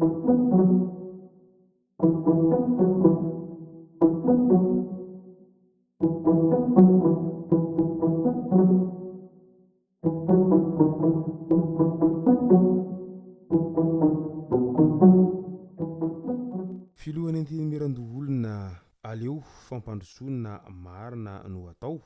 Filohan'ny Antenimierandoholona, Aleo fampandrosoana marina no atao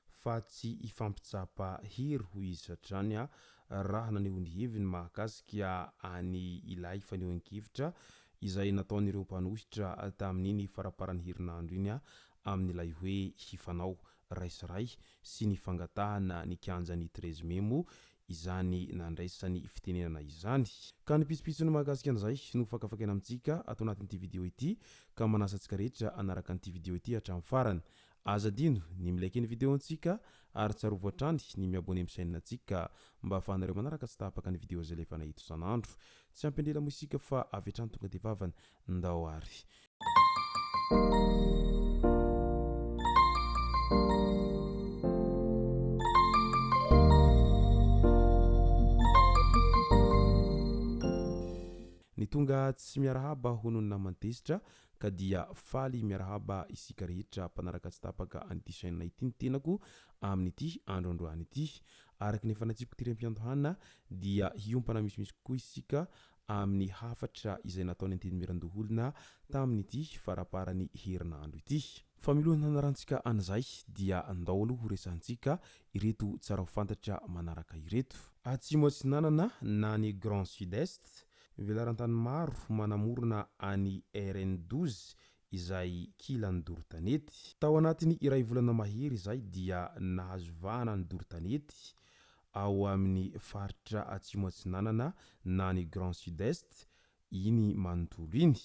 fa tsy hifampitsapa hery hoy izy hatrany raha naneho ny heviny mahakasika any ilay fanehoan-kevitra izay nataon'ireo mpanohitra tamin'iny faramparan'ny herinandro iny amin'ilay hoe hifanao ray sy ray sy ny fangatahana ny kianjan'ny Treize Mai moa izany nandraisany fitenenana izany. Ka ny pitsopitsony mahakasika an'izay no fakafakaina amintsika ato anatin'ity video ity ka manasa antsika rehetra hanaraka an'ity video ity hatramin'ny farany. Aza adino ny mi-like ny video antsika ary tsarovy hatrany ny mi-abonner amin'ny chaîne antsika mba ahafahanareo manaraka tsy tapaka ny video izay alefanay eto isan'andro. Tsy ampy andrela moa isika fa avy hatrany tonga dia vavany. Ndao ary. Ny tonga tsy miarahaba hono ny naman'i Tezitra ka dia faly miarahaba isika rehetra mpanaraka tsy tapaka an'ity chaîne ity ny tenako amin'ity andro androany ity. Araka ny efa natsipiko tery am-piandohana dia hiompana misimisy kokoa isika amin'ny hafatra izay nataon'ny Antenimierandoholona tamin'ity faramparan'ny herinandro ity. Fa milohan'ny hanarantsika an'izay dia ndao aloha ho resahantsika ireto tsara ho fantatra manaraka ireto. Atsimo Atsinanana na ny Grand Sud Est, velaran-tany maro manamorona an'i RN 12 izay kilan'ny doro tanety. Tao anatin'ny iray volana mahery izay dia nahazo vahana ny doro tanety ao amin'ny faritra Atsimo Atsinanana na ny Grand Sud Est iny manontolo iny.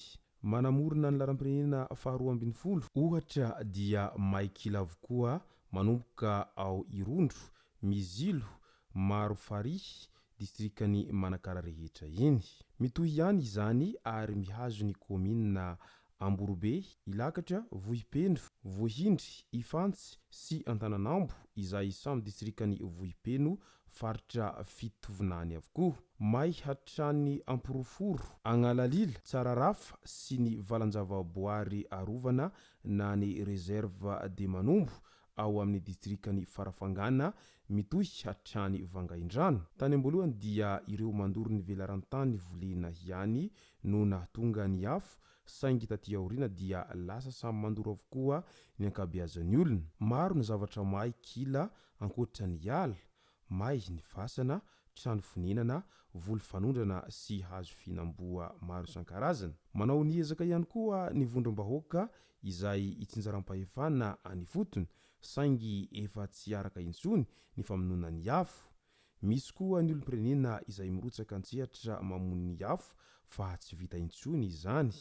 Manamorona ny lalam-pirenena faharoa ambin'ny folo, ohatra, dia may kila avokoa manomboka ao Irondro, Mizilo, Marofarihy, distrikan'i Manakara rehetra iny. Mitohy ihany izany ary mihazo ny kaominina Amborobe, Ilakatra, Vohipeno, Vohindry, Ifantsy sy Antananambo izay samy distrikan'i Vohipeno, faritra Fitovinany avokoa. May hatrany Amporoforo, Agnalalila, Tsararafa sy ny valan-javaboary arovana na ny Réserve de Manombo ao amin'ny distrikan'i Farafangana, mitohy hatrany Vangaindrano. Tany am-boalohany dia ireo mandoro ny velaran-tany volena ihany no nahatonga ny afo, saingy taty aoriana dia lasa samy mandoro avokoa ny ankabeazan'ny olona. Maro ny zavatra may kila ankoatra ny ala, may ny fasana, trano fonenana, voly fanondrana sy hazo fihinam-boa maro isan-karazany. Manao ny ezaka ihany koa ny vondrom-bahoaka izay itsinjaram-pahefana any ifotony saingy efa tsy araka intsony ny famonoana ny afo. Misy koa ny olom-pirenena izay mirotsaka an-tsehatra mamono ny afo fa tsy vita intsony izany.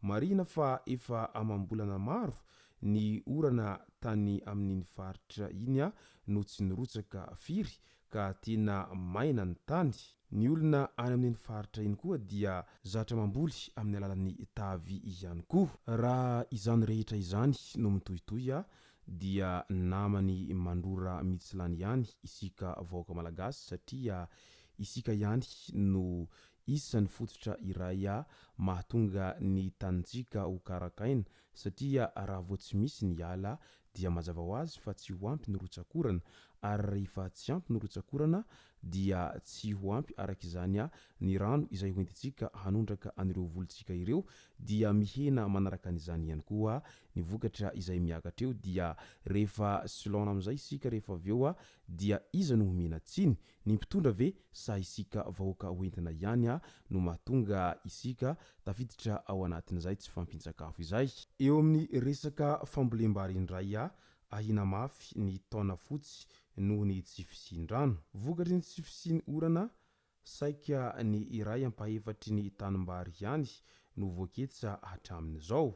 Marihina fa efa amam-bolana maro ny orana tany amin'iny faritra iny no tsy nirotsaka firy ka tena maina ny tany. Ny olona any amin'iny faritra iny koa dia zatra mamboly amin'ny alalan'ny tavy ihany koa. Raha izany rehetra izany no mitohitohy dia namany mandrora mitsilany ihany isika vahoaka malagasy satria isika ihany no isan'ny fototra iray mahatonga ny tanintsika ho karakaina satria raha vao tsy misy ny ala dia mazava ho azy fa tsy ho ampy ny rotsak'orana ary rehefa tsy ampy ny rotsak'orana dia tsy ho ampy araka izany ny rano izay ho entintsika hanondraka an'ireo volontsika ireo dia mihena manaraka an'izany ihany koa ny vokatra izay miakatra eo dia rehefa solaona amin'izay isika rehefa avy eo dia iza no homena tsiny? Ny mpitondra ve sa isika vahoaka hoentina ihany no mahatonga isika tafiditra ao anatin'izay tsy fahampian-tsakafo izay? Eo amin'ny resaka fambolem-bary indray, ahiana mafy ny taona fotsy noho ny tsy fisian-drano. Vokatry ny tsy fisian'ny orana, saika ny iray ampahefatry ny tanimbary ihany no voaketsa hatramin'izao.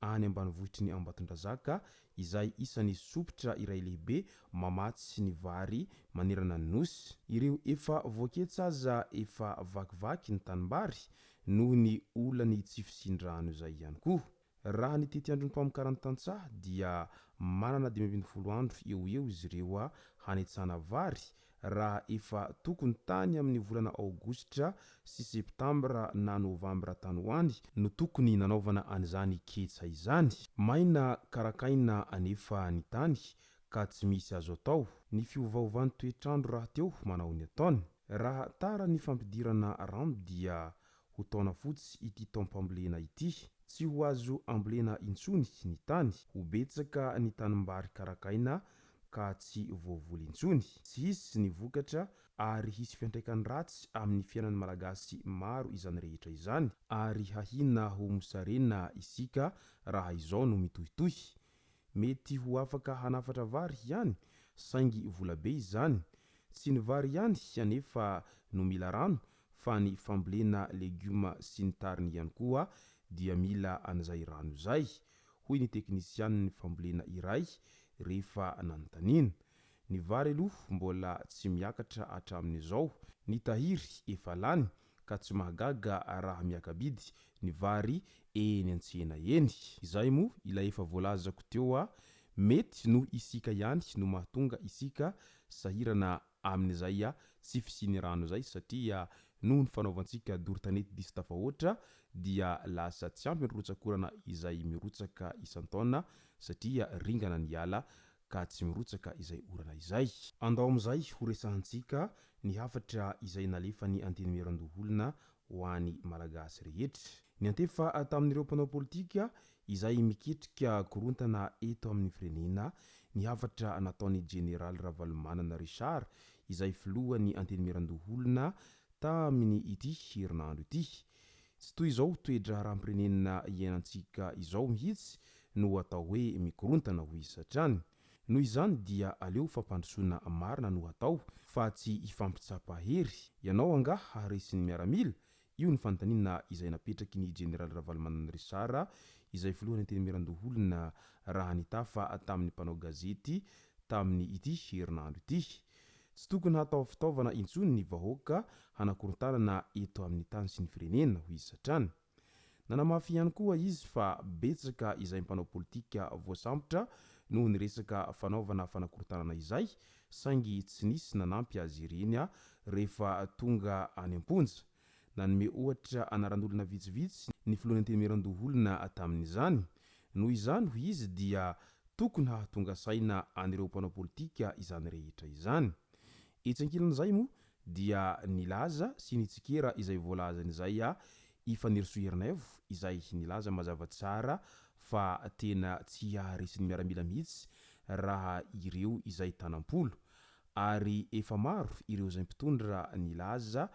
Any ambanivohitry ny Ambatondrazaka, izay isan'ny sompitra iray lehibe mamatsy ny vary manerana ny Nosy. Ireo efa voaketsa aza efa vakivaky ny tanimbary noho ny olan'ny tsy fisian-drano izay ihany koa. Raha ny tetiandron'ny mpamokaran'ny tantsaha dia manana 15 andro eo ho eo izy ireo hanetsana vary. raha efa tokony tany amin'ny volana aogositra sy septambra na novambra tany ho any no tokony nanaovana an'izany ketsa izany. Maina karakaina anefa ny tany ka tsy misy azo atao. Ny fiovaovan'ny toetr'andro rahateo manao ny ataony. Raha tara ny fampidirana rano dia ho taona fotsy ity taom-pambolena ity. Tsy ho azo ambolena intsony ny tany. Ho betsaka ny tanimbary karakaina ka tsy voavoly intsony. Tsy hisy ny vokatra ary hisy fiantraikany ratsy amin'ny fiainan'ny Malagasy maro izany rehetra izany ary hahina ho mosarena isika raha izao no mitohitohy. Mety ho afaka hanafatra vary ihany saingy volabe izany. Tsy ny vary ihany anefa no mila rano fa ny fambolena legioma sy ny tariny ihany koa dia mila an'izay rano izay, hoy ny teknisianin'ny fambolena iray rehefa nanontaniana. Ny vary aloha mbola tsy miakatra hatramin'izao, ny tahiry efa lany ka tsy mahagaga raha miaka-bidy ny vary eny an-tsena eny. Izay moa ilay efa voalazako teo a, mety noho isika ihany no mahatonga isika sahirana amin'izay tsy fisian'ny rano izay satria noho ny fanaovantsika doro tanety diso tafahoatra dia lasa tsy ampy ny rotsak'orana izay mirotsaka isan-taona satria ringana ny ala ka tsy mirotsaka izay orana izay. Andao amin'izay ho resahantsika ny hafatra izay nalefan'ny Antenimierandoholona ho an'ny Malagasy rehetra. Niantefa tamin'ireo mpanao politika izay miketrika korontana eto amin'ny firenena ny hafatra nataon'ny Jeneraly Ravalomanana Richard izay filohan'ny Antenimierandoholona tamin'ny ity herinandro ity. Tsy toy izao toe-draharaham-pirenena iainantsika izao mihitsy no atao hoe mikorontana, hoy izy hatrany. Noho izany dia aleo fampandrosoana marina no hatao fa tsy hifampitsapa hery. Ianao angaha haharesy ny miaramila? Io ny fanontaniana izay napetraky ny Jeneraly Ravalomanana Richard izay filohan'ny Antenimierandoholona raha nitafa tamin'ny mpanao gazety tamin'ny ity herinandro ity. Tsy tokony hatao fitaovana intsony ny vahoaka hanakorontanana eto amin'ny tany sy ny firenena, hoy izy hatrany. Nanamafy ihany koa izy fa betsaka izay mpanao politika voasambotra noho ny resaka fanaovana fanakorontanana izay, saingy tsy nisy nanampy azy ireny rehefa tonga any am-ponja. Nanome ohatra anaran'olona vitsivitsy ny filohan'ny Antenimierandoholona tamin'izany. Noho izany, hoy izy, dia tokony hahatonga saina an'ireo mpanao politika izany rehetra izany. Etsy ankilan'izay moa dia nilaza sy nitsikera izay voalazany izay i Fanirisoa Ernaivo izay nilaza mazava tsara fa tena tsy haharesy ny miaramila mihitsy raha ireo izay tanam-polo ary efa maro ireo izay mpitondra nilaza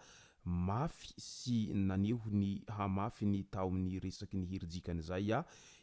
mafy sy naneho ny hamafiny tao amin'ny resaky ny herijikany izay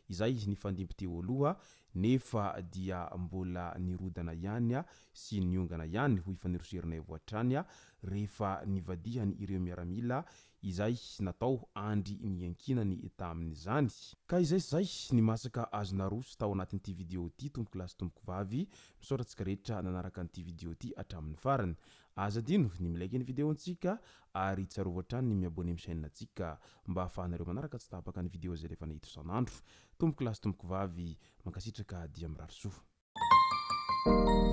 izay nifandimby teo aloha nefa dia mbola nirodana ihany sy niongana ihany, hoy Fanirisoa Ernaivo hatrany rehefa nivadihany ireo miaramila izay natao andry niankinany tamin'izany. Ka izay sy izay ny masaka azo naroso tao anatin'ity video ity tompoko lahy sy tompoko vavy, misaotra antsika rehetra nanaraka an'ity video ity hatramin'ny farany. Aza adino ny mi-like ny video-ntsika ary tsarovy hatrany ny mi-abonner amin'ny chaîne-ntsika mba ahafahanareo manaraka tsy tapaka ny video izay alefanay eto isan'andro. Tompoko lahy sy tompoko vavy, mankasitraka dia mirary soa.